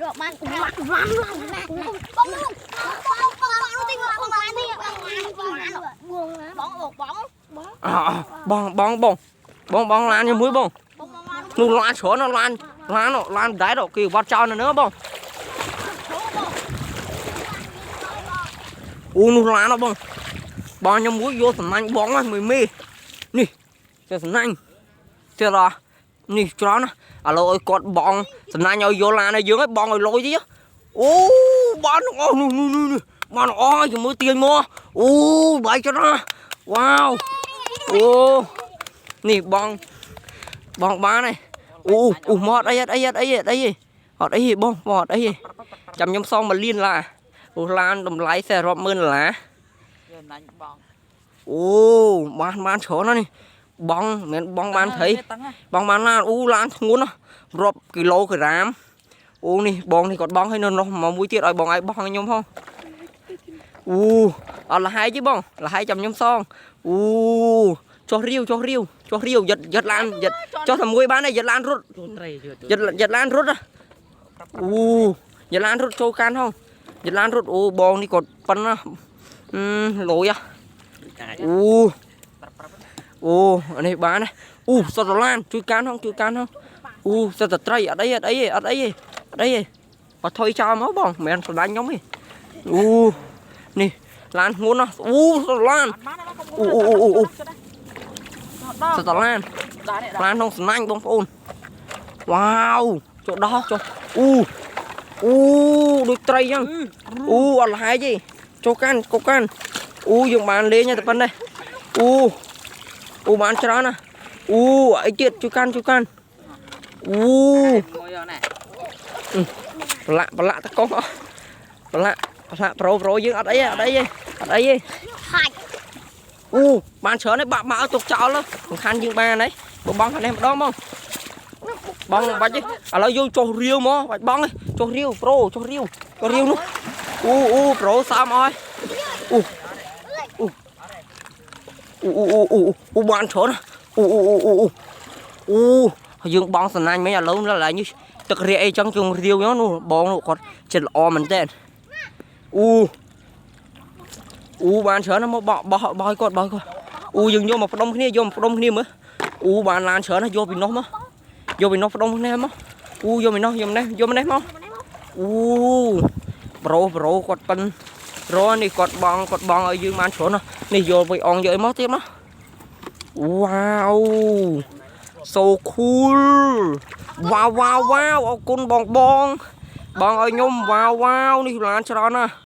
រកបានឡានឡានឡានបងបងបងបងទីបងបងទីបងបងបងបងបង អបងបងបងបងបងឡានជាមួយបង បងបងឡាន នោះឡានច្រើនណាស់ឡានឡានឡានដែរគេវត្តចោលនៅនោះបងអូនោះឡានបងបងខ្ញុំមួយយកសំណាញ់បងហ្នឹងមួយមេនេះទៅសំណាញ់ទៀតអនេះច្រើនណាស់ឥឡូវឲ្យគាត់បងសំណាញ់ឲ្យយកឡានឲ្យយើងឲ្យបងឲ្យលុយទៀតអូបានទាំងអស់នោះនោះនោះបានទាំងអស់ជាមួយទាញមកអូបាយច្រើនណាស់វ៉ាវអូនេះបងបងបានហើយអូអូមកអត់អីអត់អីអត់អីអត់អីអត់អីបងបងអត់អីចាំខ្ញុំសងមួយលានឡាអូឡានតម្លៃសែរាប់ម៉ឺនដុល្លារ យកណាញ់បង អូបានបានច្រើនណាស់នេះបងមិនមែនបងបានត្រី តឹង បងបានឡានអូឡានធ្ងន់ណាស់រាប់គីឡូក្រាមអូនេះបងនេះគាត់បងឲ្យនៅនោះមកមួយទៀតឲ្យបងឲ្យបងឲ្យខ្ញុំផងអូអត់លហើយទេបងលហើយចាំខ្ញុំសងអូចុះរាវចុះរាវចុះរាវយិតយិតឡានយិតចុះតែមួយបានទេយិតឡានរត់ ចូលត្រីយក យិតយិតឡានរត់ណាអូយិតឡានរត់ចូលកាន់ហងយិតឡានរត់អូបងនេះគាត់ប៉ុណ្ណាអឺលយហ៎អូអូអានេះបានណាអូសតឡានជួយកាន់ហងជួយកាន់ហងអូសតត្រីអត់អីអត់អីអត់អីអត់អីបើថយចោលមកបងមិនមែនសម្លាញ់ខ្ញុំទេអូនេះឡានធ្ងន់ណាស់អូសតឡាន បានបានកុំ អូអូអូអូ ដល់ សតឡាន ដល់នេះ ឡានក្នុងសំណាញ់បងប្អូនវ៉ាវចុះដោះចុះអូអូដូចត្រីចឹងអូអត់លហើយទេចុះកាន់កុកកាន់អូយើងបានលេងតែប៉ុណ្ណេះអូអូបានច្រើនណាស់អូអីទៀតជួយកាន់ជួយកាន់អូ មួយយកណែ ប្រឡាក់ប្រឡាក់តកោះប្រឡាក់ប្រឡាក់ប្រូប្រូយើងអត់អីទេអត់អីទេអត់អីទេ ហាច់ អូបានច្រើនហើយបាក់មកឲ្យទុកចោលសំខាន់យើងបានហើយបើបងខាងនេះម្ដងបង បងបាច់ទេឥឡូវយើងចុះរាវមកបាច់បងទេចុះរាវប្រូចុះរាវចុះរាវនោះអូអូប្រូសាមអើយអូអូអូអូអូអូបានច្រើនណាស់អូអូអូអូអូអូយើងបងសំណាញ់មិញឥឡូវនៅឡើយនេះទឹករាកអីចឹងជើងរាវហ្នឹងនោះបងនោះគាត់ចិត្តល្អមែនតើអូអូបានច្រើនណាស់មកបោះបោះបោះឲ្យគាត់បោះឲ្យគាត់អូយើងយកមកផ្ដុំគ្នាយកមកផ្ដុំគ្នាមើលអូបានឡានច្រើនណាស់យកពីនោះមក យកពីនោះផ្ដុំគ្នាមកអូយកពីនោះយកនេះយកនេះមកអូប្រូប្រូគាត់ប៉ិនរនេះគាត់បងគាត់បងឲ្យយើងបានច្រើនណាស់នេះយកទៅអងយកអីមកទៀតមកវ៉ាវ so cool វ៉ាវវ៉ាវវ៉ាវអរគុណបងបងបងឲ្យខ្ញុំវ៉ាវវ៉ាវនេះឡានច្រើនណាស់។